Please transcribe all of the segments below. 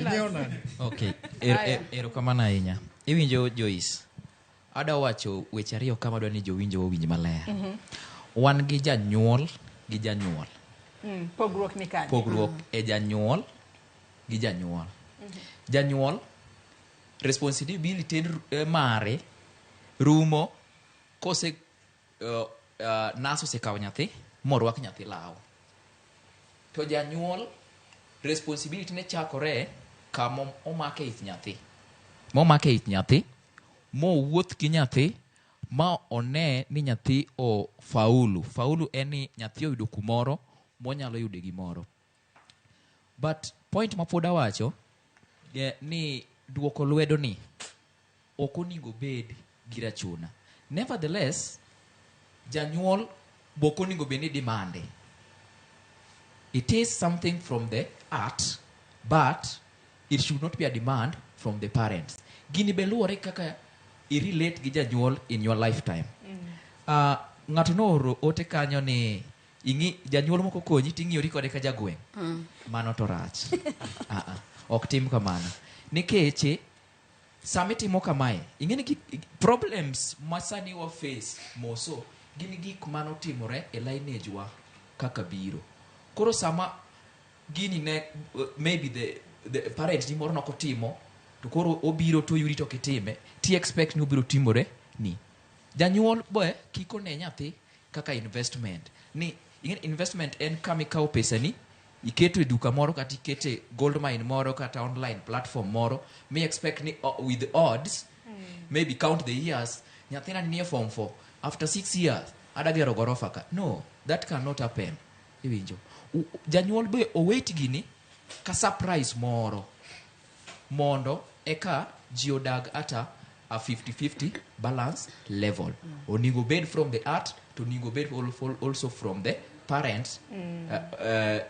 Ing'eyo nade? Okay. Aya. Erokamano ahinya. Iwinjo, Joyce, adwa wacho weche ariyo kama adwa ni jowinjo owinj maler. Wan gi janyuol gi janyuol. Pogruok ni kanye? Pogruok e janyuol gi janyuol. Janyuol responsibility mare rumo kose nas osekawo nyathi morwak nyathi law. To janyuol responsibility ne chakore kama omake ich nyathi. Momake ich nyathi, mowuoth gi nyathi, ma one ni nyathi o faulu. Faulu en ni nyathi oyudo kumoro monyalo yude gimoro. But point ma pod awacho ni duoko lwedo ni ok onego bed gir achuna. Nevertheless, janyuol be ok onego bed ni demande. It is something from the heart, but it should not be a demand from the parents. Gini be luwore kaka i relate gi janyuol in your lifetime. Ng'ato nooro ote kanyo ni ing'i janyuol moko konyi ting'iyori kode ka jagweng'. Mano to rach. Ah, ah, ok tim kamano. Nikech sama itimo kamae, ing'e ni problems ma sani wa face moso gin gik manotimore e lineage wa kaka biro. Koro sama gini ne maybe the parent ni moro nokotimo to koro obiro to oyudi to kitime ti expect ni obiro timore ni janyuol be kik one nyathi kaka investment ni ing'e ni investment en kama ikawo pesani iketo e duka moro kata ikete gold mine moro kata online platform moro mi expect ni with odds maybe count the years nyathina ni e form 4, after 6 years ada gero gorofa ka. No, that cannot happen. Iwinjo? Janyuol be owait gini ka surprise moro mondo eka ji odag at a 50-50 balance level. Onego bed from the heart to onego bed also from the parents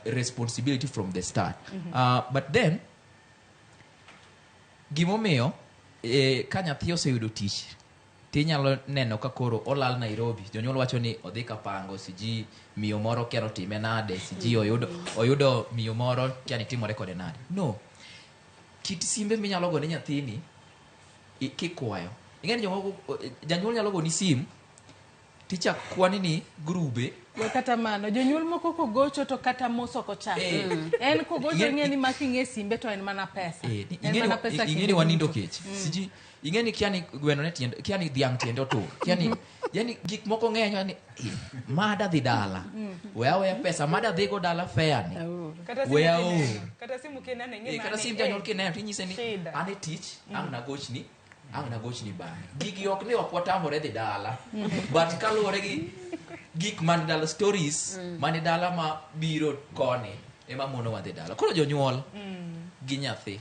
responsibility from the start. But then gimomiyo ka nyathi oseyudo tich tinyalo neno ka koro olal Nairobi, jonyuol wacho ni odhi kapango siji miyo moro kia notime nade, siji oyudo miyo moro kia ni timore kode nade. No, kit simbe minyalo gone nyathini kikwayo, ing'e ni jomoko janyuol nyalo goni sim tichak kwani ni grube. We kata mano, jonyuol moko kogocho to kata mos ok ochak. En kogocho ing'e ni mak ing'e simbe to en mana pesa. En mana pesa ing'e kinde ni wanindo duto. Kech siji ing'e ni kia ni gweno ne tiende, kia ni dhiang' tiende otur, kia ni yani gik moko ng'eny yani mada dhi dala we aweya pesa mada dhi go dala fare ni Kata simu we aor. kineno, kata simu kineno ing'e Kata mane, sim janyuol kineno tinyise ni shida. An e tich ang' nagochni, ang' nagochni bang'e. Gigi ok ni ok watamore dhi dala, but kaluwore gi gik man dala, stories man dala ma biro koni ema monowa dhi dala. Koro jonyuol gi nyathi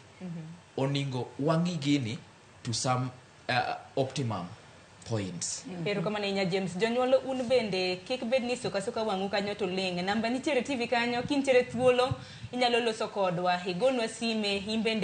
oningo wang'i gini to some optimum points. Erokamano ahinya, James. Jonyuol un bende kik bed ni suka suka wang'u kanyo to ling. Namba nitiere TV kanyo, kintiere thuolo inyalo loso kodwa, igonwa sime, in bende.